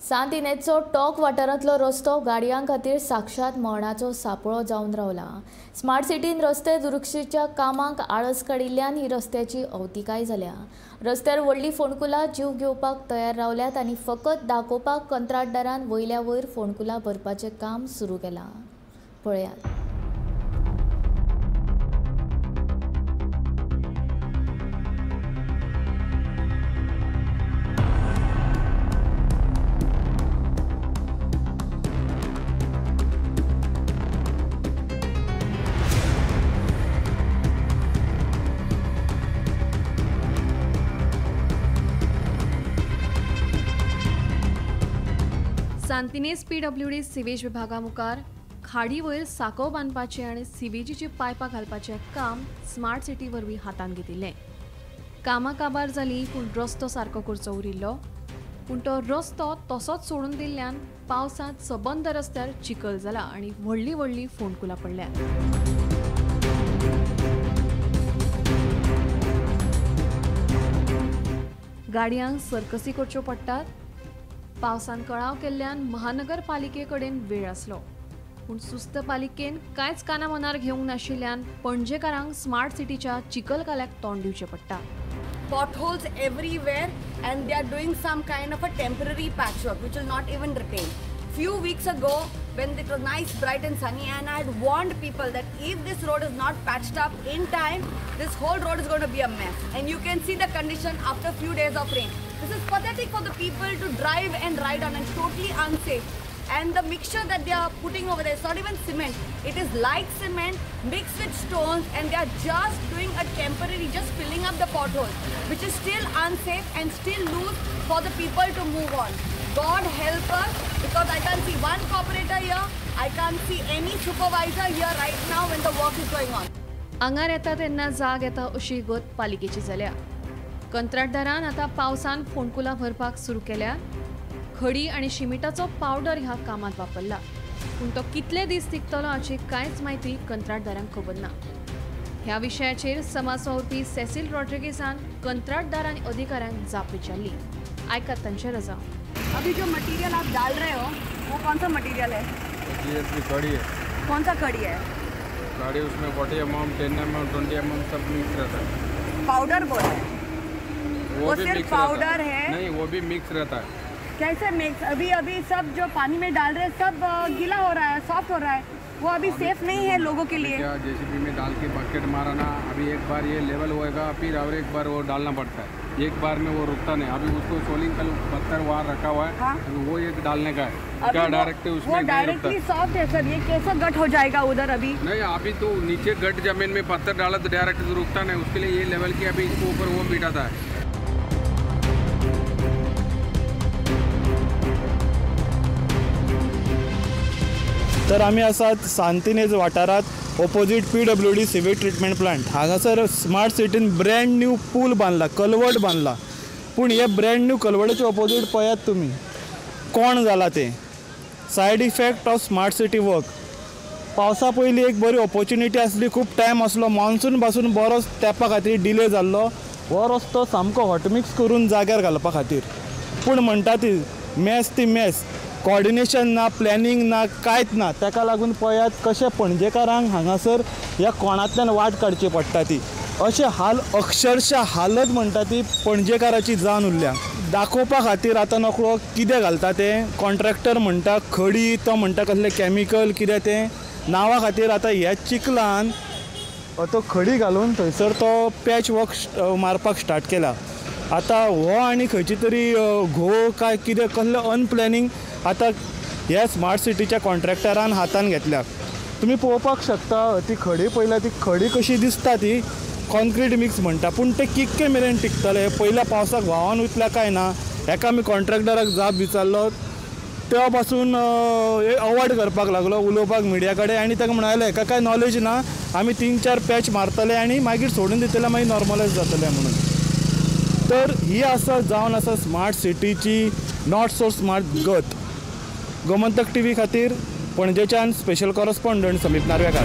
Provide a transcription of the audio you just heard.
सांतिनेजचो talk वाठारांतलो रस्तो गाडयां खातीर साक्षात मरणाचो सापळो जावन रावला. स्मार्ट सिटीन रस्ते दुरुस्तीच्या कामाक आळस काडिल्ल्यान ही रस्त्याची अवतिकाय जाल्या. रस्त्यार व्हडली फोंडकुलां जीव घेवपाक तयार रावल्यात आनी फकत दाखोवपाक कंत्राटदारान वयल्या वयर फोंडकुलां भरपाचें काम सुरू केलां. पळयात. सांतिनेज पीडब्ल्यूडी सिवेज विभागा मुखार खाडी वयर साकोव बांदपाचें आनी सिवेजीची पायपां घालपाचें काम स्मार्ट सिटी वरवीं हातांत घेतिल्लें. कामां काबार जालीं पूण रस्तो सारको करचो उरिल्लो. पूण तो रस्तो तसोच सोडून दिल्ल्यान पावसांत सबंद रस्त्यार चिखल जाला आनी व्हडलीं व्हडलीं फोंडकुलां पडल्यात. गाडयांक सर्कसी करच्यो पडटात. पावसान कळाव केल्ल्यान महानगरपालिके कडेन वेळ आसलो पूण सुस्त पालिकेन कांयच काना मनार घेवंक नाशिल्ल्यान पणजेकारांक स्मार्ट सिटीच्या चिखलकाल्याक तोंड दिवचें पडटा. Potholes everywhere and they are doing some kind of a temporary patchwork which will not even retain. Few weeks ago when it was nice, bright and sunny, and I had warned people that if this road is not patched up in time, this whole road is going to be a mess. And you can see the condition after few days of rain. This is pathetic for the people to drive and ride on and totally unsafe. And the mixture that they are putting over there is not even cement. It is light cement mixed with stones, and they are just doing a temporary, just filling up the potholes, which is still unsafe and still loose for the people to move on. God help us, because I can't see one corporator here, I can't see any supervisor here right now when the work is going on. आंगार येता तेन्ना जाग येता अशी गत पालिकेची जाल्या. कंत्राटदारान आतां पावसान फोंडकुलां भरपाक सुरू केल्या. खडी आनी शिमिटाचो पावडर ह्या कामांत वापरला पूण तो कितले दीस तिगतलो हाची कांयच म्हायती कंत्राटदारांक खबर ना. ह्या विशयाचेर समाज वावुरपी सेसील रॉड्रिगेजान कंत्राटदार आनी अधिकाऱ्यांक जाप विचारली. आयकात तांचे रजा. अभी जो मटेरियल आप डाल रहे हो वो कौन सा मटेरियल है? जीएसबी कड़ी है. कौन सा कड़ी है? कड़ी उसमें 40 mm, 10 mm, 20 mm सब मिक्स रहता है. पाउडर बोल रहे हैं वो सिर्फ पाउडर है? नहीं, वो भी मिक्स रहता है. कैसे मिक्स? अभी अभी सब जो पानी में डाल रहे हैं सब गीला हो रहा है, सॉफ्ट हो रहा है, वो अभी सेफ नहीं है लोगों के लिए. क्या जेसीबी में डाल के बकेट मारा ना, अभी एक बार ये लेवल होएगा फिर और एक बार वो डालना पड़ता है. एक बार में वो रुकता नहीं. अभी उसको सोलिंग कल पत्थर वहाँ रखा हुआ है। हाँ? वो एक डालने का है। क्या डायरेक्ट उसमें वो डायरेक्टली सॉफ्ट है सर, ये कैसा गट हो जाएगा उधर? अभी नहीं, अभी तो नीचे गट जमीन में पत्थर डाला तो डायरेक्ट तो रुकता नहीं, उसके लिए ये लेवल की अभी इसको ऊपर वो बिठाता है. तर आमी आसात सांतिनेज वाठारांत opposite PWD sewage treatment plant. हांगासर स्मार्ट सिटीन ब्रँड न्यू पूल बांदला, कलवट बांदला, पूण हे ब्रँड न्यू कलवटाचे ऑपोजीट पळयात तुमी कोण जाला तें. Side effect of smart city work. पावसा पयलीं एक बरी ऑपोर्च्युनिटी आसली, खूब टायम आसलो, मॉन्सून पासून बरोच तेंपा खातीर डिले जाल्लो हो रस्तो सामको हॉटमिक्स करून जाग्यार घालपा खातीर. पूण म्हणटा ती मॅस, ती मॅस, कॉर्डिनेशन ना, प्लॅनिंग ना, कांयच ना. ताका लागून पळयात कशें पणजेकारांक हांगासर ह्या कोणांतल्यान वाट काडची पडटा ती. अशें हाल, अक्षरशा हालत म्हणटा ती पणजेकाराची जावन उरल्या. दाखोवपा खातीर आतां नकळो कितें घालता तें कॉन्ट्रॅक्टर म्हणटा खडी, तो म्हणटा कसलें कॅमिकल कितें तें नांवा खातीर. आतां ह्या चिखलान तो खडी घालून थंयसर तो पॅच वर्क मारपाक स्टार्ट केला. आतां हो आनी खंयची तरी घोव काय कितें कसलें अनप्लॅनिंग आतां ह्या स्मार्ट सिटीच्या कॉन्ट्रॅक्टरान हातान घेतल्या. तुमी पळोवपाक शकता ती खडी पळयल्या, ती खडी कशी दिसता ती कॉन्क्रीट मिक्स म्हणटा, पूण ते कितके मेरेन टिकतले, पयल्या पावसाक व्हांवन वयतले काय ना. हेका आमी कॉन्ट्रॅक्टराक जाप विचारलो, तेवा पासून अवॉयड करपाक लागलो उलोवपाक मिडिया कडेन. आनी ताका म्हणाले हेका कांय नॉलेज ना, आमी 3-4 पॅच मारतले आनी मागीर सोडून दितले, मागीर नॉर्मलायज जातले म्हणून. तर ही आसा जावन आसा स्मार्ट सिटीची not so smart गत. गोमंतक टीव्ही खातीर पणजेच्यान स्पेशल कॉरस्पॉन्डंट समीप नार्वेकार.